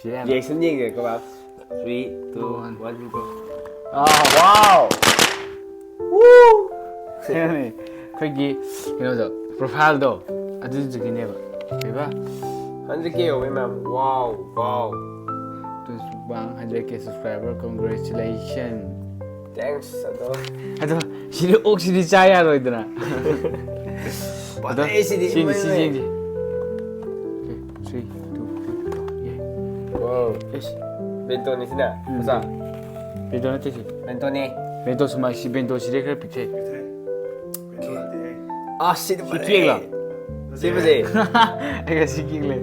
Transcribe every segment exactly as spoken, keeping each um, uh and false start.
Reaction ꯌꯦꯡꯒꯦꯀꯣ, ꯃꯌꯥꯝ꯫ Three, two, one, go. ꯑꯥ, wow! Woo! ꯀꯩꯅꯣꯅꯦ, ꯑꯩꯈꯣꯏꯒꯤ ꯀꯩꯅꯣꯗꯣ, profile ꯗꯣ, ꯑꯗꯨꯗꯨꯒꯤꯅꯦꯕ꯫ ꯀꯩꯕ? Hundred K ꯌꯧꯕꯩ, ꯃꯌꯥꯝ꯫ Wow, wow. ꯇꯨꯁꯨ ꯋꯥꯡ, hundred K subscriber, congratulations. Thanks, ꯑꯗꯣ꯫ ꯑꯗꯣ ꯁꯤꯗꯤ ꯑꯣꯛꯁꯤꯗꯤ ꯆꯥ ꯌꯥꯔꯣꯏꯗꯅ꯫ ꯑꯗꯣ ꯄꯥꯅꯩ ꯁꯤꯗꯤ, ꯁꯤ ꯌꯦꯡꯁꯤ, ꯏꯃꯩ ꯁꯤ ꯃꯩ꯫ ꯌꯦꯡꯁꯤ꯫ Okay, three, two, one, go. Yeah. Wow. Yes. Bento ꯅꯤ ꯁꯤꯅ? ꯎꯝ꯫ ꯃꯆꯥ? Bento ꯅꯠꯇꯦ ꯁꯤ꯫ Bento ꯅꯤ꯫ Bento ꯁꯨꯃꯥꯏ-, ꯁꯤ bento ꯁꯤꯗꯤ ꯈꯔ ꯄꯤꯛꯊꯩ꯫ ꯄꯤꯛꯊꯩ꯫ Bento ꯅꯠꯇꯦꯍꯦ꯫ ꯑꯥ, ꯁꯤꯗꯤ ꯁꯤ ꯐꯖꯔꯦ꯫ Cake ꯂꯣ? ꯁꯤ ꯐꯖꯩ꯫ ꯑꯩꯒ ꯁꯤ cake ꯂꯩ꯫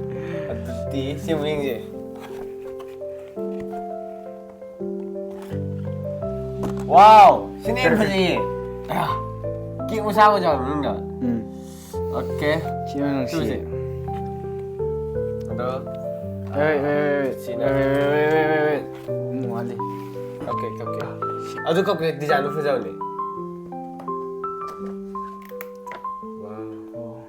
ꯑꯗꯨꯗꯤ ꯁꯤ ꯑꯃꯨꯛ ꯌꯦꯡꯁꯦ꯫ Wow! ꯁꯤꯅ ꯍꯦꯟꯅ ꯐꯖꯩꯌꯦ꯫ ꯑꯌꯥ, cake ꯃꯆꯥ ꯃꯆꯥ ꯃꯅꯨꯡꯗ꯫ ꯎꯝ꯫ Okay꯫ ꯁꯤ ꯌꯥꯝ ꯅꯨꯡꯁꯤꯌꯦ꯫ ꯁꯤꯁꯦ꯫ ꯑꯗꯣ, Wait, wait, wait, wait. ꯁꯤꯅ Wait, wait, wait, wait, wait, wait. ꯑꯃꯨꯛ ꯋꯥꯠꯂꯤ꯫ Cupcake, cupcake꯫ ꯑꯗꯨ cupcake design ꯗꯣ ꯐꯖꯕꯅꯦ꯫ Wow꯫ ꯑꯣ꯫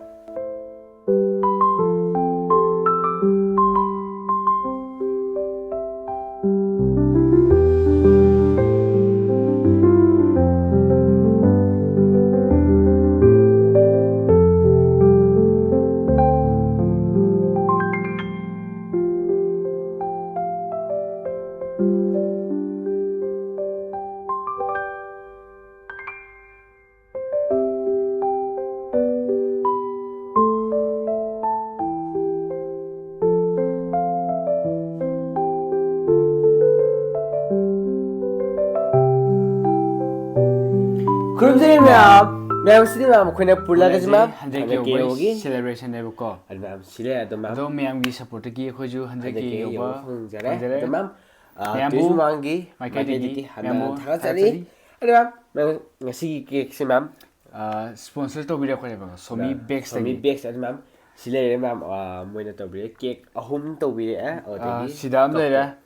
ꯈꯨꯔꯨꯝꯖꯔꯤ ꯃꯌꯥꯝ꯫ ꯃꯌꯥꯝ, ꯁꯤꯗꯤ ꯃꯌꯥꯝ ꯑꯩꯈꯣꯏꯅ ꯄꯨꯜꯂꯒꯁꯨ ꯃꯌꯥꯝ ꯍꯟꯗꯛꯀꯤ ꯍꯟꯗꯛꯀꯤ ꯌꯧꯕꯒꯤ ꯌꯧꯕꯒꯤ celebration ꯅꯦꯕꯀꯣ꯫ ꯑꯗꯨ ꯃꯌꯥꯝ ꯁꯤ ꯂꯩꯔꯦ ꯑꯗꯣ ꯃꯌꯥꯝ꯫ ꯑꯗꯣ ꯃꯌꯥꯝꯒꯤ support ꯇꯒꯤ ꯑꯩꯈꯣꯏꯁꯨ ꯍꯟꯗꯛꯀꯤ ꯍꯟꯗꯛꯀꯤ ꯌꯧꯕ ꯌꯧꯕ ꯐꯪꯖꯔꯦ꯫ ꯐꯪꯖꯔꯦ꯫ ꯑꯗꯣ ꯃꯌꯥꯝ, ꯑ, ꯃꯌꯥꯝꯕꯨ ꯇꯨꯏꯁꯟ ꯃꯃꯥꯡꯒꯤ ꯃꯥꯏꯀꯩꯗꯒꯤ ꯃꯥꯏꯀꯩꯗꯒꯤ ꯍꯟꯅ ꯃꯌꯥꯝꯕꯨ ꯊꯥꯒꯠꯆꯔꯤ꯫ ꯊꯥꯒꯠꯆꯔꯤ꯫ ꯑꯗꯣ ꯃꯌꯥꯝ, ꯃꯌꯥꯝ, ꯉꯁꯤꯒꯤ cake ꯁꯤ ꯃꯌꯥꯝ, ꯑ, sponsor ꯇꯧꯕꯤꯔꯛꯄꯅꯦꯕ, ꯁꯣꯃꯤ ꯑ, Bakes ꯁꯣꯃꯤ ꯇꯒꯤ꯫ Bakes꯫ ꯑꯗꯨ ꯃꯌꯥꯝ, ꯁꯤ ꯂꯩꯔꯦ ꯃꯌꯥꯝ, ꯑ, ꯃꯣꯏꯅ ꯇꯧꯕꯤꯔꯦ cake ꯑꯍꯨꯝ ꯇꯧꯕꯤꯔꯛꯑꯦ꯫ ꯑ, ꯑꯗꯒꯤ ꯁꯤꯗ ꯑꯃ ꯂꯩꯔꯦ꯫ ꯇꯣꯞ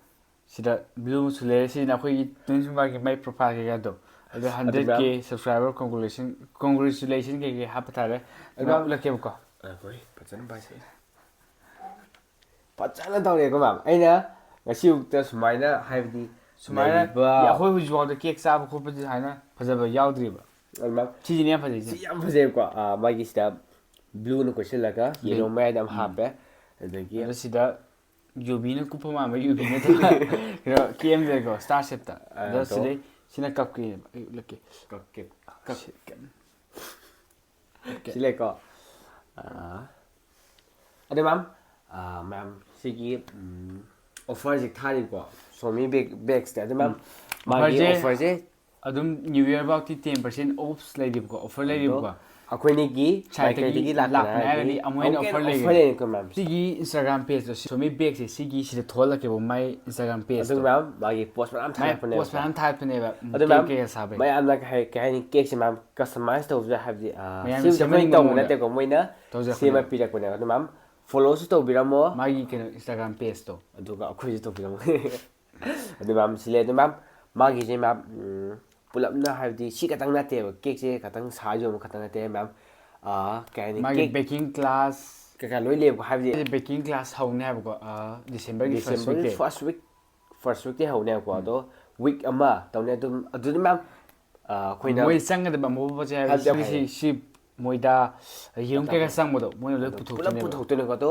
ꯁꯤꯗ blue ꯑꯃꯁꯨ ꯂꯩꯔꯦ꯫ ꯁꯤꯅ ꯑꯩꯈꯣꯏꯒꯤ ꯇꯨꯏꯁꯟ ꯃꯃꯥꯡꯒꯤ ꯃꯥꯏ profile ꯀꯩꯀꯥꯗꯣ꯫ ꯑꯗꯣ ꯑꯗꯨ ꯃꯌꯥꯝ꯫ Hundred K subscriber congratulation, congratulation ꯀꯩꯀꯩ ꯍꯥꯞꯄ ꯇꯥꯔꯦ꯫ ꯑꯗꯨ ꯃꯌꯥꯝ ꯃꯌꯥꯝ꯫ ꯎꯠꯂꯛꯀꯦꯕꯀꯣ꯫ ꯑ, ꯍꯣꯏ, ꯐꯖꯅ ꯄꯥꯏꯁꯦ꯫ ꯐꯖꯅ ꯇꯧꯔꯦꯀꯣ ꯃꯦꯝ꯫ ꯑꯩꯅ ꯉꯁꯤ ꯑꯌꯨꯛꯇ ꯁꯨꯃꯥꯏꯅ, ꯍꯥꯏꯕꯗꯤ, ꯁꯨꯃꯥꯏꯅ ꯂꯩꯔꯤꯕ ꯑꯩꯈꯣꯏ ꯍꯧꯖꯤꯛ ꯐꯥꯎꯗ ꯀꯦꯛ ꯆꯥꯕ ꯈꯣꯠꯄꯗꯤ ꯁꯨꯃꯥꯏꯅ ꯐꯖꯕ ꯌꯥꯎꯗ꯭ꯔꯤꯕ꯫ ꯑꯗꯨ ꯃꯦꯝ, ꯁꯤꯁꯤꯅ ꯌꯥꯝ ꯐꯖꯩꯁꯦ꯫ ꯁꯤ ꯌꯥꯝ ꯐꯖꯩꯀꯣ꯫ ꯑꯥ, ꯃꯥꯒꯤ ꯁꯤꯗ ꯕ꯭ꯂꯨꯅ ꯀꯣꯏꯁꯤꯜꯂꯒ ꯕ꯭ꯂꯨ꯫ ꯌꯦꯂꯣ ꯃꯌꯥꯏꯗ ꯑꯃ ꯍꯥꯞꯄꯦ꯫ ꯑꯗꯒꯤ ꯑꯗꯣ ꯁꯤꯗ ꯌꯨꯕꯤꯅ ꯀꯨꯞꯄ ꯃꯥꯟꯕ ꯌꯨꯕꯤ ꯅꯠꯇꯕ ꯀꯩꯅꯣ ꯀꯦꯛ ꯑꯃ ꯂꯩꯀꯣ, ꯁ꯭ꯇꯥꯔ ꯁꯦꯞꯇ꯫ ꯑꯗꯣ ꯑꯗꯣ ꯁꯤꯗꯩ ꯁꯤꯅ ꯀꯞꯀꯤ ꯑꯩ ꯎꯠꯂꯛꯀꯦ꯫ ꯀꯞ ꯀꯦꯛ꯫ ꯀꯞ꯫ ꯁꯤ ꯂꯩꯀꯣ꯫ ꯑꯥ, ꯑꯗꯣ ꯃꯦꯝ, ꯑꯥ, ꯃꯦꯝ, ꯁꯤꯒꯤ, ꯎꯝ, ꯑꯣꯐꯔꯁꯦ ꯊꯥꯔꯤꯀꯣ, ꯁꯣꯃꯤ ꯕꯦꯛ-, ꯕꯦꯛꯁꯇ꯫ ꯑꯗꯣ ꯃꯦꯝ, ꯎꯝ꯫ ꯃꯥꯒꯤ ꯑꯣꯐꯔꯁꯦ ꯑꯣꯐꯔꯁꯦ ꯑꯗꯨꯝ ꯅ꯭ꯌꯨ ꯌꯔ ꯐꯥꯎꯗꯤ ꯇꯦꯟ ꯄꯥꯔꯁꯦꯟ ꯑꯣꯐ ꯂꯩꯔꯤꯕꯀꯣ, ꯑꯣꯐꯔ ꯂꯩꯔꯤꯕꯀꯣ꯫ ꯑꯩꯈꯣꯏꯅꯤꯒꯤ ꯁꯥꯏꯠꯇꯒꯤ ꯃꯥꯏꯀꯩꯗꯒꯤ ꯂꯥꯛꯄꯅꯦ ꯂꯥꯛꯄꯅꯦ ꯍꯥꯏꯔꯒꯗꯤ ꯍꯥꯏꯔꯗꯤ ꯑꯃꯨꯛ ꯍꯦꯟꯅ ꯑꯃꯨꯛꯀ ꯑꯣꯐꯔ ꯍꯦꯟꯅ ꯂꯩꯒꯅꯤ꯫ ꯑꯣꯐꯔ ꯂꯩꯅꯤꯀꯣ ꯃꯦꯝ꯫ ꯁꯤꯒꯤ ꯏꯟꯁꯇꯥꯒ꯭ꯔꯥꯝ ꯄꯦꯖꯇꯣ, ꯁꯣꯃꯤ ꯕꯦꯛꯁꯦ, ꯁꯤꯒꯤ ꯁꯤꯗ ꯊꯣꯛꯍꯜꯂꯛꯀꯦꯕ, ꯃꯥꯏ ꯏꯟꯁꯇꯥꯒ꯭ꯔꯥꯝ ꯑꯗꯨ ꯄꯦꯖꯇꯣ꯫ ꯃꯦꯝ, ꯃꯥꯒꯤ ꯄꯣꯁ ꯃꯌꯥꯝ ꯃꯥꯏ ꯊꯥꯔꯛꯄꯅꯦꯕ꯫ ꯄꯣꯁ ꯃꯌꯥꯝ ꯊꯥꯒꯠꯄꯅꯦꯕ, ꯎꯝ, ꯑꯗꯨ ꯀꯦꯛ ꯃꯦꯝ, ꯀꯩꯀꯥ ꯁꯥꯕꯩ꯫ ꯃꯌꯥꯝꯅ ꯀꯩ ꯍꯥꯏ-, ꯀꯩ ꯍꯥꯏꯅꯤ, ꯀꯦꯛꯁꯦ ꯃꯌꯥꯝ ꯀꯁꯇꯃꯥꯏꯁ ꯇꯧꯕꯁꯦ, ꯍꯥꯏꯕꯗꯤ, ꯑꯥ, ꯃꯌꯥꯝꯅ ꯁꯤꯝꯁꯦ ꯑꯩꯈꯣꯏꯅ ꯁꯦꯝꯍꯟꯅꯤꯡꯕ ꯇꯧꯕ ꯃꯑꯣꯡꯗ ꯅꯠꯇꯦꯀꯣ, ꯃꯣꯏꯅ ꯇꯧꯖꯔꯛꯄꯅꯦꯕ꯫ ꯁꯦꯝꯃ ꯄꯤꯔꯛꯄꯅꯦꯕ꯫ ꯑꯗꯨ ꯃꯦꯝ, ꯐꯣꯂꯣꯁꯨ ꯇꯧꯕꯤꯔꯝꯃꯣ꯫ ꯃꯥꯒꯤ ꯀꯩꯅꯣ ꯏꯟꯁꯇꯥꯒ꯭ꯔꯥꯝ ꯄꯦꯖꯇꯣ꯫ ꯑꯗꯨꯒ ꯑꯩꯈꯣꯏꯁꯨ ꯇꯧꯕꯤꯔꯝꯃꯣ꯫ ꯑꯗꯨ ꯃꯦꯝ, ꯁꯤ ꯂꯩ꯫ ꯑꯗꯨ ꯃꯦꯝ, ꯃꯥꯒꯤꯁꯦ ꯃꯦꯝ, ꯎꯝ, ꯄꯨꯂꯞꯅ, ꯍꯥꯏꯕꯗꯤ, ꯁꯤ ꯈꯛꯇꯪ ꯅꯠꯇꯦꯕ, ꯀꯦꯛꯁꯦ ꯈꯛꯇꯪ ꯁꯥ ꯌꯣꯟꯕ ꯈꯛꯇꯪ ꯅꯠꯇꯦ ꯃꯦꯝ꯫ ꯑꯥ, ꯀꯩ ꯍꯥꯏꯅꯤ, ꯃꯥꯒꯤ ꯀꯦꯛ ꯕꯦꯀꯤꯡ ꯀ꯭ꯂꯥꯁ, ꯀꯩꯀꯥ ꯂꯣꯏ ꯂꯩꯌꯦꯕꯀꯣ, ꯍꯥꯏꯕꯗꯤ, ꯕꯦꯀꯤꯡ ꯀ꯭ꯂꯥꯁ ꯍꯧꯅꯤ ꯍꯥꯏꯕꯀꯣ, ꯑꯥ, ꯗꯤꯁꯦꯝꯕꯔꯒꯤ ꯐꯥꯔꯁ ꯗꯤꯁꯦꯝꯕꯔꯒꯤ ꯋꯤꯛꯇꯩ꯫ ꯐꯥꯔꯁ ꯋꯤꯛ, ꯐꯥꯔꯁ ꯋꯤꯛꯇꯤ ꯍꯧꯅꯦꯕꯀꯣ꯫ ꯎꯝ꯫ ꯑꯗꯣ ꯋꯤꯛ ꯑꯃ ꯇꯧꯅꯤ꯫ ꯑꯗꯨꯝ, ꯑꯗꯨꯗꯤ ꯃꯦꯝ, ꯑꯥ, ꯑꯩꯈꯣꯏꯅ ꯃꯣꯏ ꯆꯪꯒꯗꯕ ꯑꯃꯨꯕ ꯄꯣꯠꯁꯦ ꯍꯥꯏꯕꯗꯤ ꯍꯥꯏꯕꯗꯤ ꯁꯤ, ꯁꯤ, ꯁꯤ ꯃꯣꯏꯗꯥ, ꯌꯦꯔꯨꯝ ꯀꯩꯀꯥ ꯆꯪꯕꯗꯣ ꯃꯣꯏꯅ ꯂꯣꯏ ꯑꯗꯨ ꯄꯨꯂꯞ ꯄꯨꯊꯣꯛꯇꯣꯏꯅꯦꯕ꯫ ꯄꯨꯊꯣꯛꯇꯣꯏꯅꯦꯀꯣ꯫ ꯑꯗꯣ,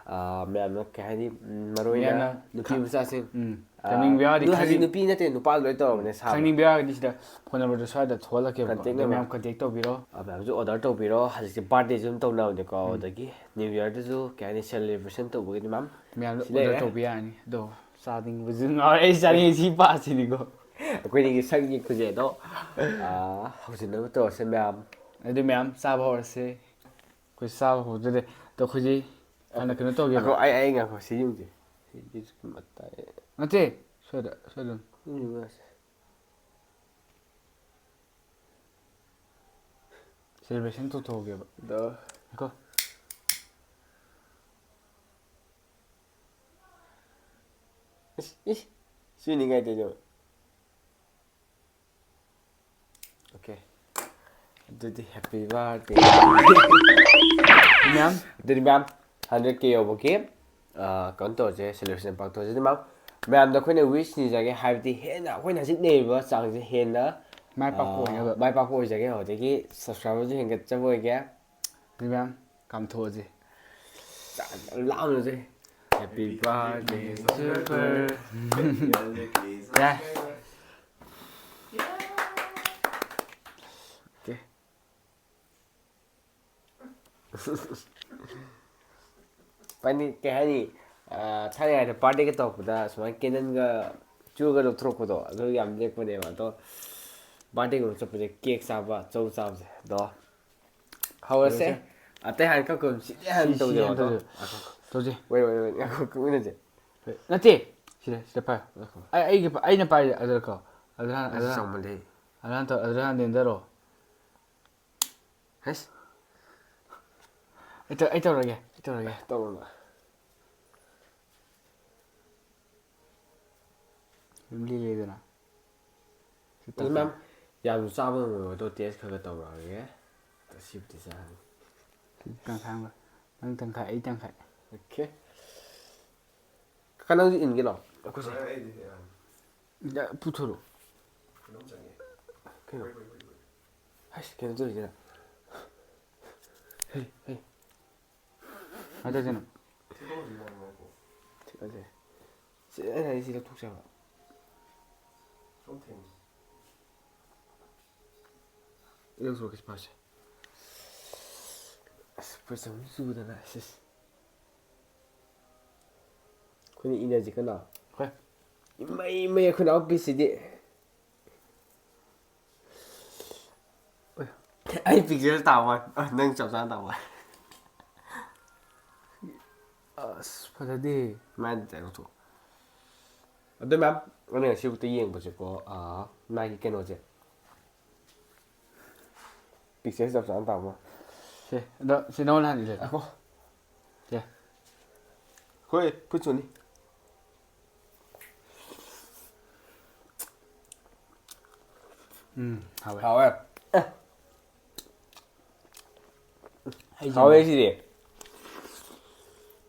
ꯑꯥ, ꯃꯌꯥꯝꯅ ꯀꯩ ꯍꯥꯏꯅꯤ, ꯎꯝ, ꯃꯔꯨ ꯑꯣꯏꯅ ꯃꯌꯥꯝꯅ ꯅꯨꯄꯤ ꯈꯪ-, ꯃꯆꯥꯁꯤꯡ, ꯎꯝ, ꯑꯥ, ꯈꯪꯅꯤꯡꯕ ꯌꯥꯎꯔꯗꯤ ꯑꯗꯨ ꯍꯧꯖꯤꯛ ꯈꯪꯅꯤꯡ-, ꯅꯨꯄꯤ ꯅꯠꯇꯦ, ꯅꯨꯄꯥ ꯂꯣꯏ ꯇꯧꯔꯕꯅꯦ ꯁꯥꯕ꯫ ꯈꯪꯅꯤꯡꯕ ꯌꯥꯎꯔꯒꯗꯤ ꯁꯤꯗ ꯐꯣꯟ ꯅꯝꯕꯔꯗꯣ ꯁ꯭ꯋꯥꯏꯗ ꯊꯣꯛꯍꯜꯂꯛꯀꯦꯕꯀꯣ꯫ Contact ꯑꯗꯩ number꯫ ꯃꯌꯥꯝ ꯀꯟꯇꯦꯛ ꯇꯧꯕꯤꯔꯣ꯫ ꯑꯥ, ꯃꯌꯥꯝꯁꯨ ꯑꯣꯔꯗꯔ ꯇꯧꯕꯤꯔꯣ꯫ ꯍꯧꯖꯤꯛꯁꯦ ꯕꯥꯔꯗꯦꯁꯨ ꯑꯗꯨꯝ ꯇꯧꯅꯕꯅꯦꯀꯣ꯫ ꯎꯝ꯫ ꯑꯗꯒꯤ ꯅ꯭ꯌꯨ ꯌꯔꯗꯁꯨ, ꯀꯩ ꯍꯥꯏꯅꯤ, ꯁꯦꯂꯦꯕ꯭ꯔꯦꯁꯟ ꯇꯧꯕꯒꯤꯗꯤ ꯃꯌꯥꯝ ꯃꯌꯥꯝꯗ ꯁꯤ ꯑꯣꯔꯗꯔ ꯂꯩꯔꯦ꯫ ꯇꯧꯕ ꯌꯥꯔꯅꯤ꯫ ꯑꯗꯣ ꯆꯥꯅꯤꯡꯕꯁꯨ ꯉꯥꯎꯔꯦ꯫ ꯑꯩ ꯆꯥꯅꯤꯡꯉꯤ ꯁꯤ ꯄꯥꯁꯤꯅꯤꯀꯣ꯫ ꯑꯩꯈꯣꯏꯅꯤꯒꯤ ꯁꯛ ꯌꯦꯛꯄꯁꯦ ꯑꯗꯣ, ꯑꯥ, ꯍꯧꯖꯤꯟꯅꯕ ꯇꯧꯔꯁꯦ ꯃꯌꯥꯝ꯫ ꯑꯗꯨ ꯃꯌꯥꯝ ꯆꯥꯕ ꯍꯧꯔꯁꯦ꯫ ꯑꯩꯈꯣꯏ ꯆꯥꯕ ꯍꯧꯗ꯭ꯔꯦ꯫ ꯑꯗꯣ ꯑꯩꯈꯣꯏꯁꯦ ꯍꯥꯟꯅ ꯀꯩꯅꯣ ꯇꯧꯒꯦꯕ꯫ ꯉꯥꯏꯈꯣ, ꯑꯩ, ꯑꯩ ꯉꯥꯏꯈꯣ, ꯁꯤ ꯌꯦꯡꯁꯦ꯫ ꯁꯤ, ꯁꯤ ꯃꯇꯥꯏ꯫ ꯅꯠꯇꯦ, ꯁꯣꯏꯗ, ꯁꯣꯏꯗ꯫ ꯎꯝ, ꯉꯥꯏꯈꯣ꯫ ꯁꯦꯂꯦꯕ꯭ꯔꯦꯁꯟ ꯇꯧꯊꯣꯛꯑꯒꯦꯕ꯫ ꯗꯣ꯫ ꯉꯥꯏꯈꯣ꯫ ꯏꯁ, ꯏꯁ, ꯁꯤꯅꯤ ꯀꯥꯏ ꯇꯧꯗꯣꯏꯕ? ꯑꯣꯀꯦ꯫ ꯑꯗꯨꯗꯤ happy birthday꯫ ꯃꯌꯥꯝ꯫ ꯑꯗꯨꯗꯤ ꯃꯌꯥꯝ, ꯍꯟꯗ꯭ꯔꯦꯠ ꯀꯦ ꯌꯧꯕꯒꯤ, ꯑꯥ, ꯀꯩꯅꯣ ꯇꯧꯔꯁꯦ, celebration ꯄꯥꯡꯊꯣꯛꯑꯁꯦ꯫ ꯑꯗꯨ ꯃꯌꯥꯝ, ꯃꯌꯥꯝꯗ ꯑꯩꯈꯣꯏꯅ wish ꯅꯤꯖꯒꯦ, ꯍꯥꯏꯕꯗꯤ ꯍꯦꯟꯅ ꯑꯩꯈꯣꯏꯅ ꯍꯧꯖꯤꯛ ꯂꯩꯔꯤꯕ ꯆꯥꯡꯁꯦ ꯍꯦꯟꯅ, ꯃꯥꯏ ꯄꯥꯛꯄ ꯑꯥ, ꯑꯣꯏꯅꯕ꯫ ꯃꯥꯏ ꯄꯥꯛꯄ ꯑꯣꯏꯖꯒꯦ, ꯑꯗꯒꯤ subscriberꯁꯨ ꯍꯦꯟꯒꯠꯆꯕ ꯑꯣꯏꯒꯦ꯫ ꯑꯗꯨ ꯃꯌꯥꯝ ꯀꯥꯝꯊꯣꯛꯑꯁꯦ꯫ ꯂꯥꯝꯅꯁꯦ꯫ Happy birthday to you. ꯌꯥꯏ꯫ Okay. ꯄꯅꯤ ꯀꯩ ꯍꯥꯏꯅꯤ, ꯑꯥ, ꯊꯥꯏꯅꯉꯩꯗ birthdayꯒ ꯇꯧꯔꯛꯄꯗ ꯁꯨꯃꯥꯏꯅ candleꯒ ꯆꯨꯒ ꯂꯧꯊꯣꯔꯛꯄꯗꯣ, ꯑꯗꯨ ꯌꯥꯝ ꯂꯦꯛꯄꯅꯦꯕ꯫ ꯑꯗꯣ birthdayꯒꯨꯝꯕ ꯆꯠꯄꯁꯦ cake ꯆꯥꯕ, ꯆꯧ ꯆꯥꯕꯁꯦ꯫ ꯑꯗꯣ ꯍꯧꯔꯁꯦ꯫ ꯍꯧꯔꯁꯦ꯫ ꯑꯇꯩ ꯍꯥꯟꯅ ꯀꯛ-, ꯀꯛ-, ꯁꯤꯗꯤ ꯍꯥꯟꯅ ꯁꯤ, ꯁꯤ ꯇꯧꯖꯦꯕ꯫ ꯍꯥꯟꯅ ꯑꯗꯣ ꯇꯧꯖꯦ꯫ ꯇꯧꯁꯦ꯫ Wait, wait, wait, ꯉꯥꯏꯈꯣ, ꯀꯛꯃꯤꯟꯅꯁꯦ꯫ ꯅꯠꯇꯦ꯫ ꯁꯤꯗ, ꯁꯤꯗ ꯄꯥꯏꯌꯨ꯫ ꯑꯩ, ꯑꯩꯒꯤ ꯄꯥ-, ꯑꯩꯅ ꯄꯥꯏꯔꯤ ꯑꯗꯨꯗ ꯀꯣ꯫ ꯑꯗꯨꯗ ꯍꯥꯟꯅ, ꯑꯁ, ꯑꯗꯨꯗ ꯍꯥꯟꯅ, ꯆꯥꯎꯃꯜꯂꯦ꯫ ꯑꯗꯨꯗ ꯍꯥꯟꯅ ꯇꯧ-, ꯑꯗꯨꯗ ꯍꯥꯟꯅ ꯂꯦꯟꯗꯔꯣ꯫ ꯍꯩꯁ꯫ ꯑꯩ ꯇꯧ-, ꯑꯩ ꯇꯧꯔꯒꯦ, ꯑꯩ ꯇꯧꯔꯒꯦ꯫ ꯇꯧꯔꯣꯅ꯫ ꯑꯗꯨꯝ ꯂꯦꯜꯂꯦꯗꯅ꯫ ꯁꯤ ꯑꯗꯨ ꯃꯌꯥꯝ ꯌꯥꯝꯅ ꯆꯥꯕ ꯉꯝꯃꯣꯏꯕ, ꯑꯗꯣ taste ꯈꯔ ꯈꯔ ꯇꯧꯔꯛꯑꯒꯦ꯫ ꯁꯤꯕꯨꯗꯤ ꯆꯥꯔꯅꯤ꯫ ꯁꯤ ꯇꯪꯈꯥꯏ ꯑꯃꯒ꯫ ꯅꯪ ꯇꯪꯈꯥꯏ, ꯑꯩ ꯇꯪꯈꯥꯏ꯫ Okay꯫ ꯀꯀꯥ, ꯅꯪꯁꯨ ꯏꯟꯒꯦ ꯂꯥꯎ꯫ ꯑꯩꯈꯣꯏꯁꯦ꯫ ꯌꯥ, ꯄꯨꯊꯣꯔꯛꯑꯣ꯫ ꯀꯩꯅꯣ? ꯍꯩꯁ, ꯀꯩꯅꯣ ꯇꯧꯔꯤꯁꯤꯅ꯫ ꯍꯩ, ꯍꯩ꯫ ꯀꯃꯥꯏ ꯇꯧꯗꯣꯏꯅꯣ? ꯊꯤꯛꯑꯁꯦ꯫ ꯁꯤ, ꯑꯩꯅ ꯍꯥꯏꯗꯤ ꯁꯤ ꯂꯧꯊꯣꯛꯁꯦ ꯍꯥꯏꯕ꯫ ꯂꯧꯊꯣꯛꯀꯦ ꯁꯤ ꯄꯥꯁꯦ꯫ ꯑꯁ, ꯐꯨꯔꯤꯠꯁꯦ ꯑꯃꯨꯛ ꯆꯨꯗꯅ, ꯁꯤꯁ꯫ ꯑꯩꯈꯣꯏꯅ ꯏꯅꯁꯤ ꯀꯅꯥ? ꯍꯣꯏ꯫ ꯏꯃꯩ, ꯏꯃꯩ, ꯑꯩꯈꯣꯏ ꯅꯥꯎꯄꯤꯁꯤꯗꯤ꯫ ꯑꯩ picture ꯇꯥꯕ ꯋꯥꯅꯤ꯫ ꯑ, ꯅꯪ ꯆꯞ ꯆꯥꯅ ꯇꯥꯕ ꯋꯥꯅꯤ꯫ ꯑꯁ, ꯐꯖꯗꯦ꯫ ꯃꯥꯏꯗ ꯇꯥꯏ ꯂꯧꯊꯣꯛ꯫ ꯑꯗꯨ ꯃꯌꯥꯝ, ꯑꯩꯅ ꯉꯁꯤꯕꯨꯛꯇ ꯌꯦꯡꯕꯁꯦꯀꯣ, ꯑ, ꯃꯥꯒꯤ ꯀꯩꯅꯣꯁꯦ꯫ Picture ꯆꯞ ꯆꯥꯅ ꯇꯥꯕ꯫ ꯁꯦ, ꯑꯗꯣ ꯁꯤ ꯅꯉꯣꯟꯗ ꯍꯥꯟꯅ ꯏꯜꯂꯦ꯫ ꯑꯍꯣ꯫ ꯁꯦ꯫ ꯍꯣꯏ, ꯈꯨꯠ ꯆꯨꯅꯤ꯫ ꯎꯝ, ꯍꯥꯎꯋꯦ꯫ ꯍꯥꯎꯋꯦ꯫ ꯍꯩ ꯍꯥꯎꯋꯦ ꯆꯥꯅꯤꯡꯉꯦ꯫ ꯁꯤꯗꯤ꯫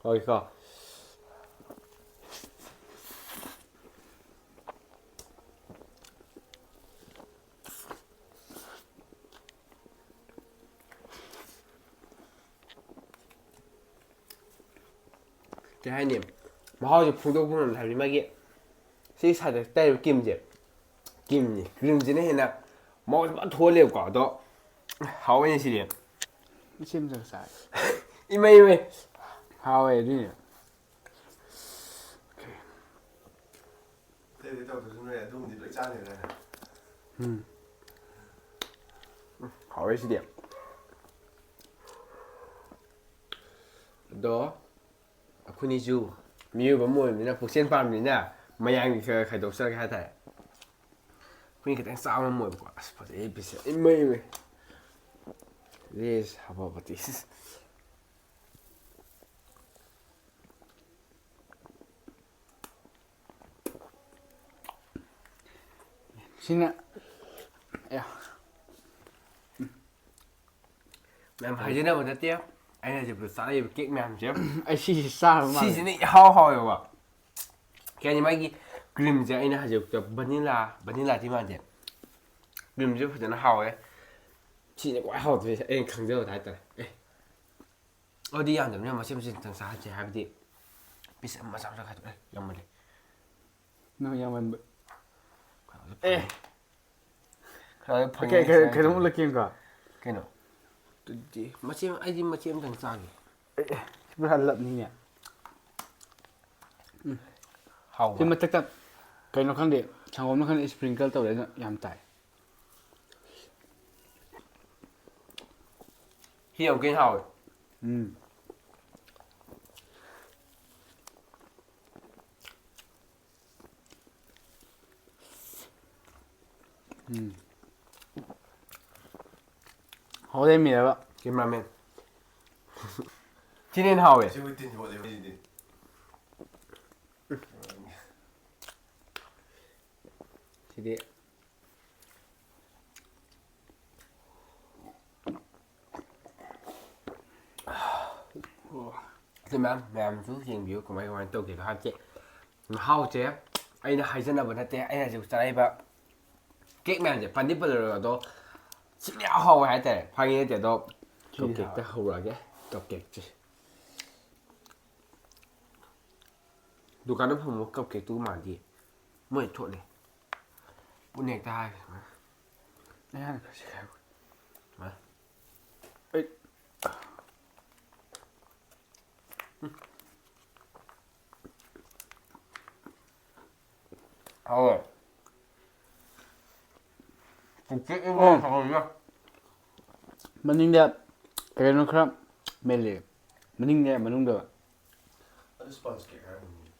ꯍꯥꯎꯋꯤꯀꯣ꯫ ꯀꯩ ꯍꯥꯏꯅꯤ, ꯃꯍꯥꯎꯁꯦ ꯐꯣꯡꯗꯣꯛꯄ ꯉꯝꯗꯦ ꯍꯥꯏꯕꯗꯤ ꯃꯥꯒꯤ ꯁꯤ ꯁꯥꯏꯗ ꯇꯩꯔꯤꯕ ꯀ꯭ꯔꯤꯝꯁꯦ, ꯀ꯭ꯔꯤꯝꯅꯤ, ꯀ꯭ꯔꯤꯝꯁꯤꯅ ꯍꯦꯟꯅ ꯃꯍꯥꯎꯁꯦ ꯐꯖꯅ ꯊꯣꯛꯍꯜꯂꯦꯕꯀꯣ꯫ ꯑꯗꯣ ꯍꯥꯎꯋꯦꯅꯦ ꯁꯤꯗꯤ꯫ ꯏꯆꯦꯝ ꯆꯪ ꯆꯥꯏ꯫ ꯏꯃꯩ ꯏꯃꯩ꯫ ꯍꯥꯎꯋꯦ ꯑꯗꯨꯏꯅꯦ꯫ ꯑꯇꯩꯗꯤ ꯇꯧꯗ꯭ꯔꯁꯨ ꯅꯣꯏ ꯑꯗꯨꯝꯗꯤ ꯂꯣꯏ ꯆꯥꯅꯤꯗꯅ꯫ ꯎꯝ꯫ ꯍꯥꯎꯋꯦ ꯁꯤꯗꯤ꯫ ꯑꯗꯣ ꯑꯩꯈꯣꯏꯅꯤꯁꯨ ꯃꯤꯑꯣꯏꯕ ꯑꯃ ꯑꯣꯏꯕꯅꯤꯅ, ꯄꯨꯛꯆꯦꯜ ꯄꯥꯝꯕꯅꯤꯅ, ꯃꯌꯥꯝꯒꯤ ꯈꯔ ꯈꯔ ꯈꯥꯏꯗꯣꯛꯆꯔꯒꯦ ꯍꯥꯏꯇꯥꯔꯦ꯫ ꯑꯩꯈꯣꯏꯅ ꯈꯤꯇꯪ ꯆꯥꯕ ꯉꯝꯃꯣꯏꯕꯀꯣ꯫ ꯑꯁ, ꯐꯖꯩ ꯄꯤꯁꯦ꯫ ꯏꯃꯩ ꯏꯃꯩ꯫ Race hub ꯄꯇꯤꯁ꯫ ꯁꯤꯅ ꯑꯌꯥ꯫ ꯃꯌꯥꯝ ꯍꯥꯏꯖꯅꯕ ꯅꯠꯇꯦ, ꯑꯩꯅ ꯍꯧꯖꯤꯛ ꯆꯥꯔꯛꯏꯕ ꯀꯦꯛ ꯃꯌꯥꯝꯁꯦ꯫ ꯑꯩ ꯁꯤꯁꯤ ꯆꯥꯔꯕ ꯃꯥꯜꯂꯦ꯫ ꯁꯤꯁꯤꯅ ꯏꯍꯥꯎ ꯍꯥꯎꯋꯦꯕ꯫ ꯀꯩ ꯍꯥꯏꯅꯤ, ꯃꯥꯒꯤ ꯀ꯭ꯔꯤꯝꯁꯦ ꯑꯩꯅ ꯍꯧꯖꯤꯛꯇ ꯚꯅꯤꯂꯥ, ꯚꯅꯤꯂꯥꯗꯤ ꯃꯥꯟꯗꯦ꯫ ꯀ꯭ꯔꯤꯝꯁꯦ ꯐꯖꯅ ꯍꯥꯎꯋꯦ꯫ ꯁꯤꯅ ꯈ꯭ꯋꯥꯏ ꯍꯥꯎꯇ꯭ꯔꯤꯁꯦ ꯑꯩꯅ ꯈꯪꯖꯕꯗ ꯍꯥꯏꯇꯥꯔꯦ꯫ ꯑꯦ꯫ ꯑꯗꯨꯗꯤ ꯌꯥꯝꯗꯕꯅꯤꯅ ꯃꯆꯦꯠ ꯃꯆꯦꯠ ꯈꯤꯇꯪ ꯆꯥꯍꯟꯁꯦ, ꯍꯥꯏꯕꯗꯤ ꯄꯤꯁ ꯑꯃ ꯃꯆꯥ ꯃꯆꯥ ꯈꯥꯏꯗꯣꯛꯑꯦ, ꯌꯥꯝꯃꯜꯂꯦ꯫ ꯅꯪ ꯌꯥꯝꯃꯟꯕ꯫ ꯑꯦ꯫ ꯈꯔ ꯐꯪꯉꯦ ꯀꯩ- ꯀꯩ- ꯍꯥꯏꯁꯦ꯫ ꯀꯩꯅꯣꯝ ꯎꯠꯂꯛꯀꯦꯀꯣ꯫ ꯀꯩꯅꯣ? ꯑꯗꯨꯗꯤ ꯃꯆꯦꯠ ꯑꯃ, ꯑꯩꯗꯤ ꯃꯆꯦꯠ ꯑꯃꯇꯪ ꯆꯥꯒꯦ꯫ ꯁꯤ ꯄꯨꯔꯥ ꯂꯞꯅꯤꯅꯦ꯫ ꯍꯥꯎꯕ꯫ ꯁꯤ ꯃꯊꯛꯇ ꯀꯩꯅꯣ ꯈꯪꯗꯦ, ꯁꯪꯒꯣꯝꯅ ꯈꯪꯗꯦ, ꯁ꯭ꯄ꯭ꯔꯤꯡꯀꯜ ꯇꯧꯔꯦ, ꯑꯗꯨꯅ ꯌꯥꯝ ꯇꯥꯏ꯫ ꯁꯤ ꯌꯥꯝ ꯀꯩꯅ ꯍꯥꯎꯋꯦ꯫ ꯎꯝ꯫ ꯎꯝ꯫ ꯍꯣꯔꯦꯟ ꯃꯤꯔꯕ? ꯀꯦꯃꯦꯔꯥꯃꯦꯟ꯫ ꯁꯤꯅ ꯍꯦꯟꯅ ꯍꯥꯎꯋꯦ꯫ ꯁꯤꯕꯨ ꯇꯤꯟ ꯌꯣꯠꯂꯦ ꯃꯤꯗꯤ꯫ ꯁꯤꯗꯤ꯫ ꯑꯗꯨ ꯃꯌꯥꯝ ꯃꯌꯥꯝꯁꯨ ꯌꯦꯡꯕꯤꯌꯨ ꯀꯃꯥꯏ ꯀꯃꯥꯏꯅ ꯇꯧꯒꯦꯗꯣ, ꯍꯥꯏꯕꯗꯤ ꯃꯍꯥꯎꯁꯦ ꯑꯩꯅ ꯍꯥꯏꯖꯅꯕ ꯅꯠꯇꯦ, ꯑꯩꯅ ꯍꯧꯖꯤꯛ ꯆꯥꯔꯛꯏꯕ ꯀꯦꯛ ꯃꯌꯥꯝꯁꯦ ꯄꯟꯗꯤ ꯄꯜꯂꯔꯣꯏ, ꯑꯗꯣ ꯁꯤꯅ ꯌꯥꯝ ꯍꯥꯎꯋꯦ ꯍꯥꯏꯇꯥꯔꯦ꯫ ꯐꯥꯒꯤ ꯅꯠꯇꯦ꯫ ꯑꯗꯣ ꯁꯤꯅ ꯀꯞ ꯀꯦꯛꯇ ꯍꯧꯔꯛꯑꯒꯦ꯫ ꯀꯞ ꯀꯦꯛꯁꯦ꯫ ꯗꯨꯀꯥꯟꯗ ꯐꯪꯕ ꯀꯞ ꯀꯦꯛꯇꯨꯒ ꯃꯥꯟꯗꯦ꯫ ꯃꯣꯏ ꯊꯣꯠꯂꯦ꯫ ꯄꯨꯟꯅ ꯍꯦꯛꯇ ꯍꯥꯏꯒꯦ ꯁꯨꯃꯥꯏꯅ꯫ ꯑꯩ ꯍꯥꯟꯅ ꯈꯔ ꯁꯦꯒꯥꯏꯍꯧꯒꯦ꯫ ꯁꯨꯃꯥꯏꯅ꯫ ꯑꯩ ꯍꯥꯎꯋꯦ꯫ ꯀꯦꯛ ꯏꯕꯣ ꯑꯣ꯫ ꯍꯥꯎꯋꯤꯅ꯫ ꯃꯅꯤꯡꯗ ꯀꯩꯅꯣ ꯈꯔ ꯃꯦꯜꯂꯤ꯫ ꯃꯅꯤꯡꯗ ꯃꯅꯨꯡꯗ꯫ ꯑꯗꯨ ꯁ꯭ꯄꯟꯖ ꯀꯦꯛ ꯍꯥꯏꯔꯝꯃꯤꯅꯦ꯫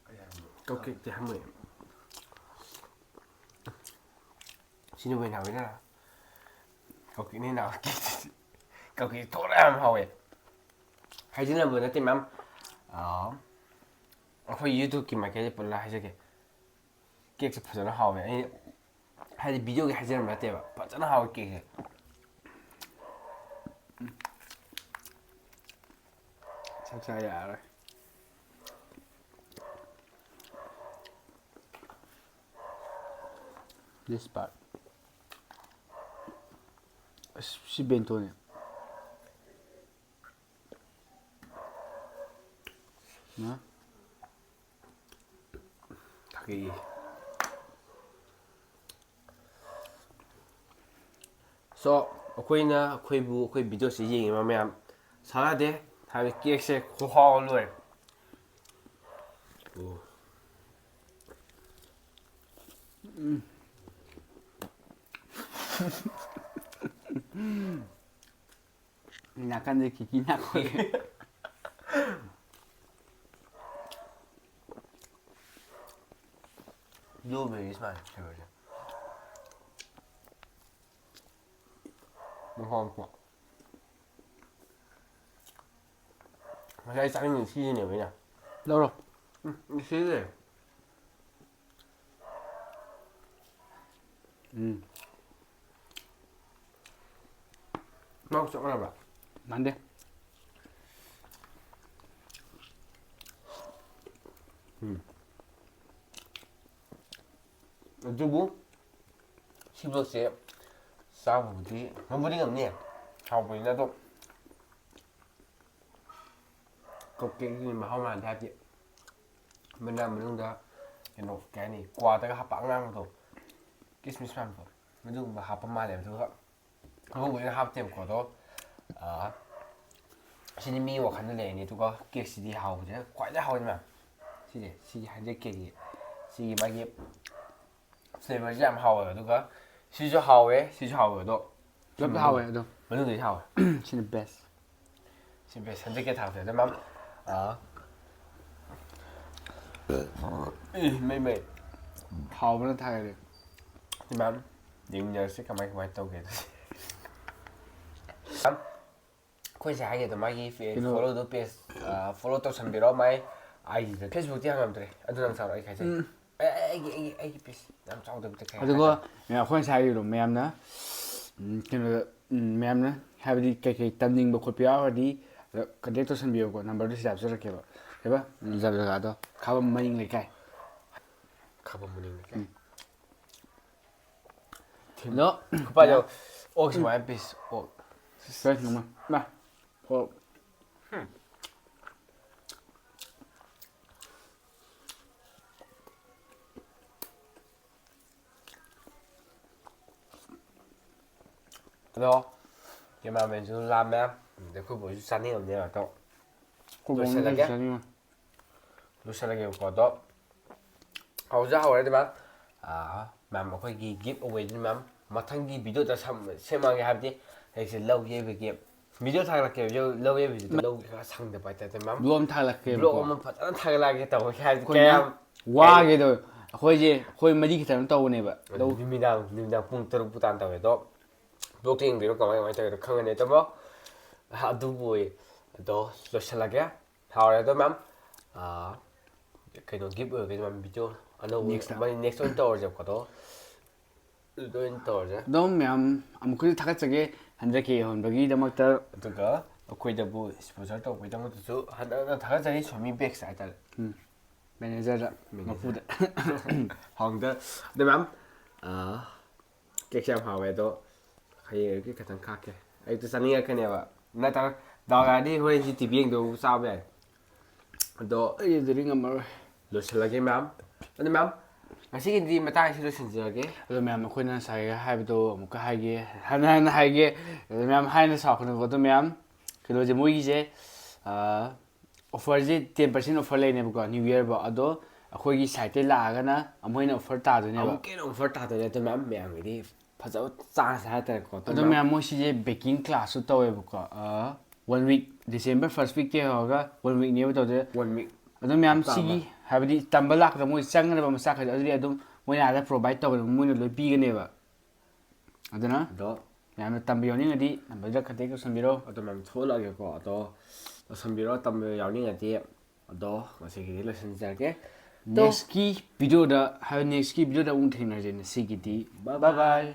ꯀꯩ ꯍꯥꯏꯕꯅꯣ? ꯀꯞ ꯀꯦꯛꯇꯤ ꯍꯥꯏꯔꯝꯃꯣꯏ꯫ ꯁꯤꯅꯕꯨ ꯍꯦꯟꯅ ꯍꯥꯎꯋꯤꯗ꯫ ꯀꯞ ꯀꯦꯛꯅ ꯍꯦꯟꯅ ꯍꯥꯎꯋꯤ꯫ ꯀꯞ ꯀꯦꯛ ꯊꯣꯠꯅ ꯌꯥꯝ ꯍꯥꯎꯋꯦ꯫ ꯍꯥꯏꯖꯤꯟꯅꯕ ꯅꯠꯇꯦ ꯃꯌꯥꯝ꯫ ꯑꯥ, ꯑꯩꯈꯣꯏ YouTube-ꯀꯤ ꯃꯥꯏꯀꯩꯗ ꯄꯨꯜꯂꯞ ꯍꯥꯏꯖꯒꯦ꯫ ꯀꯦꯛꯁꯦ ꯐꯖꯅ ꯍꯥꯎꯋꯦ꯫ ꯑꯩ ꯍꯥꯏꯗꯤ video-ꯒꯤ ꯍꯥꯏꯖꯟꯅꯕ ꯅꯠꯇꯦꯕ꯫ ꯐꯖꯅ ꯍꯥꯎꯋꯦ ꯀꯦꯛꯁꯦ꯫ ꯆꯥꯛ ꯆꯥ ꯌꯥꯔꯔꯣꯏ꯫ This part. ꯑꯁ, ꯁꯤ bento-ꯅꯦ꯫ ꯅ? ꯊꯥꯀꯤ꯫ So, ꯑꯩꯈꯣꯏꯅ, ꯑꯩꯈꯣꯏꯕꯨ, ꯑꯩꯈꯣꯏ video-ꯁꯦ ꯌꯦꯡꯉꯤꯕ ꯃꯌꯥꯝ ꯁꯥꯟꯅꯗꯦ ꯍꯥꯏꯕꯗꯤ ꯀꯦꯛꯁꯦ ꯈꯨꯍꯥꯎ ꯑꯃ ꯂꯣꯏꯔꯦ꯫ ꯑꯣ꯫ ꯎꯝ꯫ ꯅꯥꯀꯟꯗ ꯀꯤꯀꯤ ꯅꯥꯀꯣꯏ꯫ Blueberry ꯁꯨꯃꯥꯏꯅ flavour-ꯁꯦ꯫ ꯃꯍꯥꯎꯁꯦ꯫ ꯉꯁꯥꯏ ꯆꯥꯅꯤꯡꯉꯤ ꯁꯤꯁꯤꯅꯦꯕ ꯑꯩꯅ꯫ ꯂꯧꯔꯣ꯫ ꯎꯝ, ꯁꯤꯁꯦ꯫ ꯎꯝ꯫ ꯃꯍꯥꯎ ꯆꯞ ꯃꯥꯟꯅꯕ꯭ꯔꯥ? ꯃꯥꯟꯗꯦ꯫ ꯎꯝ꯫ ꯑꯗꯨꯕꯨ ꯁꯤ vlog-ꯁꯦ ꯆꯥꯕꯕꯨꯗꯤ ꯉꯝꯕꯨꯗꯤ ꯉꯝꯅꯤ, ꯍꯥꯎꯕꯅꯤꯅ꯫ ꯑꯗꯣ cupcake-ꯀꯤ ꯃꯍꯥꯎ ꯃꯥꯟꯗꯦ ꯍꯥꯏꯕꯗꯤ ꯃꯅꯥ ꯃꯅꯨꯡꯗ ꯀꯩꯅꯣ ꯀꯩ ꯍꯥꯏꯅꯤ, ꯀ꯭ꯋꯥꯗꯒ ꯍꯥꯞꯄ ꯑꯉꯥꯡꯕꯗꯣ, ꯀꯤꯁꯃꯤꯁ ꯃꯥꯟꯕꯗꯣ, ꯃꯗꯨꯒꯨꯝꯕ ꯍꯥꯞꯄ ꯃꯥꯜꯂꯦꯕ꯫ ꯑꯗꯨꯒ ꯑꯉꯧꯕꯁꯤꯅ ꯍꯥꯞꯇꯦꯕꯀꯣ꯫ ꯑꯗꯣ ꯑꯥ, ꯁꯤꯗꯤ ꯃꯤ ꯋꯥꯈꯜꯗ ꯂꯩꯔꯅꯤ꯫ ꯑꯗꯨꯒ ꯀꯦꯛꯁꯤꯗꯤ ꯍꯥꯎꯕꯁꯦ ꯈ꯭ꯋꯥꯏꯗꯩ ꯍꯥꯎꯋꯦ ꯃꯌꯥꯝ꯫ ꯁꯤꯁꯦ, ꯁꯤꯒꯤ ꯍꯟꯗ꯭ꯔꯦꯠ ꯀꯦꯒꯤ ꯁꯤꯒꯤ ꯃꯥꯒꯤ ꯐ꯭ꯂꯦꯕꯔꯁꯦ ꯌꯥꯝ ꯍꯥꯎꯋꯦꯕ꯫ ꯑꯗꯨꯒ ꯁꯤꯁꯨ ꯍꯥꯎꯋꯦ, ꯁꯤꯁꯨ ꯍꯥꯎꯋꯦ꯫ ꯑꯗꯣ ꯄꯨꯂꯞ ꯍꯥꯎꯋꯦ ꯑꯗꯣ꯫ ꯃꯅꯨꯡꯗꯩ ꯍꯥꯎꯋꯦ꯫ ꯁꯤꯅ ꯕꯦꯁ꯫ ꯁꯤ ꯕꯦꯁ ꯍꯟꯗ꯭ꯔꯦꯠ ꯀꯦ ꯊꯥꯔꯛꯇꯣꯏꯅꯦ ꯃꯌꯥꯝ꯫ ꯑꯥ, ꯑꯦ, ꯃꯩ, ꯃꯩ꯫ ꯍꯥꯎꯕꯅ ꯊꯥꯒꯠꯂꯦ꯫ ꯁꯤ ꯃꯌꯥꯝ ꯌꯦꯡꯃꯤꯟꯅꯔꯁꯤ ꯀꯃꯥꯏ, ꯀꯃꯥꯏ ꯇꯧꯒꯦ꯫ ꯃꯌꯥꯝ, ꯑꯩꯈꯣꯏ ꯉꯁꯥꯏ ꯍꯥꯏꯒꯦ ꯑꯗꯣ, ꯃꯥꯒꯤ ꯐꯦ-, ꯀꯩꯅꯣ꯫ Follow-ꯗꯣ, ꯄꯦꯖ, ꯑꯥ, follow ꯇꯧꯁꯟꯕꯤꯔꯣ꯫ ꯃꯥꯏ ꯑꯥꯏ ꯖꯤꯗ, Facebook-ꯇꯤ ꯍꯥꯡꯉꯝꯗ꯭ꯔꯦ꯫ ꯑꯗꯨ ꯅꯪ ꯆꯥꯔꯣ, ꯑꯩ ꯈꯥꯏꯖꯒꯦ꯫ ꯎꯝ꯫ ꯑꯦ, ꯑꯩꯒꯤ, ꯑꯩꯒꯤ, ꯑꯩꯒꯤ ꯄꯦꯖ ꯌꯥꯝ ꯆꯥꯎꯗꯕꯤꯗ ꯈꯥꯏ-, ꯑꯗꯨꯒ ꯈꯥꯏ-, ꯈꯥꯏ-, ꯑꯩꯈꯣꯏ ꯉꯁꯥꯏ ꯍꯥꯏꯔꯤꯕꯗꯣ ꯃꯌꯥꯝꯅ, ꯎꯝ, ꯀꯩꯅꯣꯗ, ꯎꯝ, ꯃꯌꯥꯝꯅ ꯍꯥꯏꯕꯗꯤ ꯀꯩꯀꯩ ꯇꯝꯅꯤꯡꯕ ꯈꯣꯠꯄ ꯌꯥꯎꯔꯒꯗꯤ, ꯑ, contact ꯇꯧꯁꯟꯕꯤꯌꯨꯀꯣ꯫ Number-ꯗꯨ ꯁꯤꯗ ꯍꯥꯞꯆꯔꯛꯀꯦꯕ꯫ ꯀꯩꯕ? ꯎꯝ, ꯖꯒꯥꯗꯣ꯫ ꯈꯥꯕꯝ ꯃꯅꯤꯡ ꯂꯩꯀꯥꯏ꯫ ꯈꯥꯕꯝ ꯃꯅꯤꯡ ꯂꯩꯀꯥꯏ꯫ ꯎꯝ꯫ ꯑꯗꯣ, ꯈꯨꯄꯥꯏꯗꯣ, ꯑꯣꯛꯁꯤ ꯃꯌꯥꯝ ꯄꯤꯁ, ꯑꯣꯛ꯫ ꯐ꯭ꯔꯦꯁ ꯅꯣꯡꯃ꯫ ꯃꯥ꯫ ꯑꯣꯛ꯫ ꯍꯨꯝ꯫ ꯑꯗꯣ, cameraman-ꯁꯨ ꯂꯥꯝꯃꯦ, ꯑꯗꯩ ꯑꯩꯈꯣꯏ ꯕꯣꯏꯁꯨ ꯆꯥꯅꯤꯡꯉꯝꯅꯦꯕ, ꯑꯗꯣ꯫ ꯑꯩꯈꯣꯏ ꯕꯣꯏꯅ ꯂꯣꯏꯁꯤꯜꯂꯒꯦ꯫ ꯆꯥꯅꯤꯡꯉꯣ꯫ ꯂꯣꯏꯁꯤꯜꯂꯒꯦꯕꯀꯣ꯫ ꯑꯗꯣ ꯍꯧꯖꯤꯛ ꯍꯧꯔꯗꯤ ꯃꯌꯥꯝ, ꯑꯥ, ꯃꯌꯥꯝ ꯑꯩꯈꯣꯏꯒꯤ give away-ꯗꯨꯅ ꯃꯌꯥꯝ ꯃꯊꯪꯒꯤ video-ꯗ ꯁꯦꯝ-, ꯁꯦꯝꯃꯛꯑꯒꯦ꯫ ꯍꯥꯏꯕꯗꯤ ꯑꯩꯁꯦ ꯂꯧꯒꯦꯕꯒꯤ video ꯊꯥꯒꯠꯂꯛꯀꯦ꯫ Video ꯂꯧꯒꯦꯕꯒꯤꯗꯨꯗ ꯂꯧꯒꯦ ꯈꯔ ꯁꯪꯗꯕ ꯍꯥꯏꯇꯥꯔꯦ ꯃꯌꯥꯝ꯫ Vlog ꯑꯃ ꯊꯥꯒꯠꯂꯛꯀꯦꯕꯀꯣ꯫ Vlog ꯑꯃ ꯐꯖꯅ ꯊꯥꯒꯠꯂꯛꯑꯒꯦ ꯇꯧꯕ꯫ ꯍꯥꯏꯕꯗꯤ ꯑꯩꯈꯣꯏꯅ ꯀꯌꯥꯝ ꯋꯥꯒꯦꯗꯣ꯫ ꯑꯩꯈꯣꯏꯁꯦ, ꯑꯩꯈꯣꯏ ꯃꯔꯤ ꯈꯛꯇꯪ ꯇꯧꯕꯅꯦꯕ꯫ ꯑꯗꯨ ꯂꯧ- ꯅꯨꯃꯤꯗꯥꯡ, ꯅꯨꯃꯤꯗꯥꯡ ꯄꯨꯡ ꯇꯔꯨꯛ ꯄꯨ ꯇꯥꯟ ꯇꯧꯋꯦ꯫ ꯑꯗꯣ vlog-ꯇ ꯌꯦꯡꯕꯤꯔꯣ ꯀꯃꯥꯏ, ꯀꯃꯥꯏꯅ ꯇꯧꯋꯦꯗꯣ ꯈꯪꯒꯅꯤ꯫ ꯑꯗꯨꯕꯨ ꯑꯗꯨꯕꯨ ꯑꯗꯣ ꯂꯣꯏꯁꯤꯜꯂꯒꯦ꯫ ꯍꯥꯎꯔꯦ ꯑꯗꯣ ꯃꯌꯥꯝ, ꯑꯥ, ꯀꯩꯅꯣ, give away-ꯒꯤꯗꯣ ꯃꯌꯥꯝ video ꯑꯅꯧꯕ next-ꯇ꯫ ꯃꯥꯏ next ꯑꯣꯏꯅ ꯇꯧꯔꯁꯦꯕꯀꯣ꯫ ꯑꯗꯣ ꯑꯗꯨ ꯑꯣꯏꯅ ꯇꯧꯔꯁꯦ꯫ ꯑꯗꯨꯝ ꯃꯌꯥꯝ ꯑꯃꯨꯛꯀꯁꯨ ꯊꯥꯒꯠꯆꯒꯦ, ꯍꯟꯗ꯭ꯔꯦꯠ ꯀꯦ ꯌꯧꯍꯟꯕꯒꯤꯗꯃꯛꯇ꯫ ꯑꯗꯨꯒ ꯑꯩꯈꯣꯏꯗꯕꯨ sponsor ꯇꯧꯕꯒꯤꯗꯃꯛꯇꯁꯨ ꯍꯟꯅ ꯍꯟꯅ ꯊꯥꯒꯠꯆꯔꯤ, ꯁꯣꯃꯤ ꯕꯦꯛꯁ ꯍꯥꯏꯇꯥꯔꯦ꯫ ꯎꯝ꯫ Manager-ꯗ, manager꯫ ꯃꯄꯨꯗ꯫ Founder꯫ ꯑꯗꯣ ꯃꯌꯥꯝ, ꯑꯥ, cake-ꯁꯦ ꯌꯥꯝ ꯍꯥꯎꯋꯦ, ꯑꯗꯣ ꯍꯌꯦꯡ ꯑꯌꯨꯛꯀꯤ ꯈꯛꯇꯪ ꯈꯥꯛꯀꯦ꯫ ꯑꯌꯨꯛꯇ ꯆꯥꯅꯤꯡꯉꯛꯀꯅꯦꯕ꯫ ꯅꯠꯇ꯭ꯔꯒ ꯗꯥꯎ ꯌꯥꯔꯗꯤ ꯍꯣꯔꯦꯟꯁꯤ TV ꯌꯦꯡꯗꯧ ꯆꯥꯕ ꯌꯥꯏ꯫ ꯑꯗꯣ ꯑꯩ ꯑꯗꯨꯗꯤ ꯉꯝꯃꯔꯣꯏ꯫ ꯂꯣꯏꯁꯤꯜꯂꯒꯦ ꯃꯌꯥꯝ꯫ ꯑꯗꯨ ꯃꯌꯥꯝ, ꯉꯁꯤꯒꯤꯗꯤ ꯃꯇꯥꯡꯁꯤ ꯂꯣꯏꯁꯤꯟꯖꯔꯒꯦ꯫ ꯑꯗꯣ ꯃꯌꯥꯝ, ꯑꯩꯈꯣꯏꯅ ꯉꯁꯥꯏ ꯍꯥꯏꯕꯗꯣ ꯑꯃꯨꯛꯀ ꯍꯥꯏꯒꯦ, ꯍꯟꯅ ꯍꯟꯅ ꯍꯥꯏꯒꯦ꯫ ꯑꯗꯣ ꯃꯌꯥꯝ, ꯍꯥꯏꯅ ꯁꯥꯎꯈꯤꯅꯨꯀꯣ꯫ ꯑꯗꯣ ꯃꯌꯥꯝ, ꯀꯩꯅꯣꯁꯦ, ꯃꯣꯏꯒꯤꯁꯦ ꯑꯣꯐꯔꯁꯦ ten percent offer ꯂꯩꯅꯦꯕꯀꯣ, ꯅ꯭ꯌꯨ ꯌꯔꯐꯥꯎ꯫ ꯑꯗꯣ ꯑꯩꯈꯣꯏꯒꯤ ꯁꯥꯏꯠꯇꯩ ꯂꯥꯛꯑꯒꯅ ꯑꯃꯨꯛ ꯍꯦꯟꯅ ꯑꯣꯐꯔ ꯇꯥꯗꯣꯏꯅꯦꯕ꯫ ꯑꯃꯨꯛꯀ ꯍꯦꯟꯅ ꯑꯣꯐꯔ ꯇꯥꯗꯣꯏꯅꯦ꯫ ꯑꯗꯨ ꯃꯌꯥꯝ, ꯃꯌꯥꯝꯒꯤꯗꯤ ꯐꯖꯕ ꯆꯥꯟꯁ ꯍꯥꯏꯇꯥꯔꯦꯀꯣ꯫ ꯑꯗꯣ ꯃꯌꯥꯝ, ꯃꯣꯏ ꯁꯤꯁꯦ ꯕꯦꯀꯤꯡ ꯀ꯭ꯂꯥꯁꯁꯨ ꯇꯧꯋꯦꯕꯀꯣ꯫ ꯋꯥꯟ ꯋꯤꯛ, ꯗꯤꯁꯦꯝꯕꯔ ꯐꯥꯔꯁ ꯋꯤꯛꯇꯩ ꯍꯧꯔꯒ ꯋꯥꯟ ꯋꯤꯛꯅꯦꯕ ꯇꯧꯗꯣꯏꯁꯦ꯫ One week. ꯑꯗꯣ ꯃꯌꯥꯝ, ꯍꯞꯇꯥ ꯁꯤꯒꯤ ꯑꯃ꯫ ꯍꯥꯏꯕꯗꯤ ꯇꯝꯕ ꯂꯥꯛꯄꯗ ꯃꯣꯏ ꯆꯪꯒꯗꯕ ꯃꯆꯥꯛ ꯈꯩꯗꯣ ꯑꯗꯨꯗꯤ ꯑꯗꯨꯝ ꯃꯣꯏꯅ ꯑꯥꯗ ꯄ꯭ꯔꯣꯚꯥꯏꯗ ꯇꯧꯒꯗꯕ, ꯃꯣꯏꯅ ꯂꯣꯏ ꯄꯤꯒꯅꯦꯕ꯫ ꯑꯗꯨꯅ ꯑꯗꯣ ꯃꯌꯥꯝꯅ ꯇꯝꯕ ꯌꯥꯎꯅꯤꯡꯉꯗꯤ ꯅꯝꯕꯔꯗ ꯀꯟꯇꯦꯛ ꯇꯧꯁꯟꯕꯤꯔꯣ꯫ ꯑꯗꯣ ꯃꯌꯥꯝ ꯊꯣꯛꯂꯛꯑꯒꯦꯀꯣ꯫ ꯑꯗꯣ ꯇꯧꯁꯟꯕꯤꯔꯣ, ꯇꯝꯕ ꯌꯥꯎꯅꯤꯡꯉꯗꯤ꯫ ꯑꯗꯣ ꯉꯁꯤꯒꯤꯗꯤ ꯂꯣꯏꯁꯤꯟꯖꯔꯒꯦ꯫ ꯑꯗꯣ ꯅꯦꯛꯁꯀꯤ ꯚꯤꯗꯤꯑꯣꯗ, ꯍꯥꯏꯕꯗꯤ ꯅꯦꯛꯁꯀꯤ ꯚꯤꯗꯤꯑꯣꯗ ꯑꯃꯨꯛ ꯊꯦꯡꯅꯔꯁꯦ꯫ ꯉꯁꯤꯒꯤꯗꯤ Bye ꯕꯥꯏ ꯕꯥꯏ꯫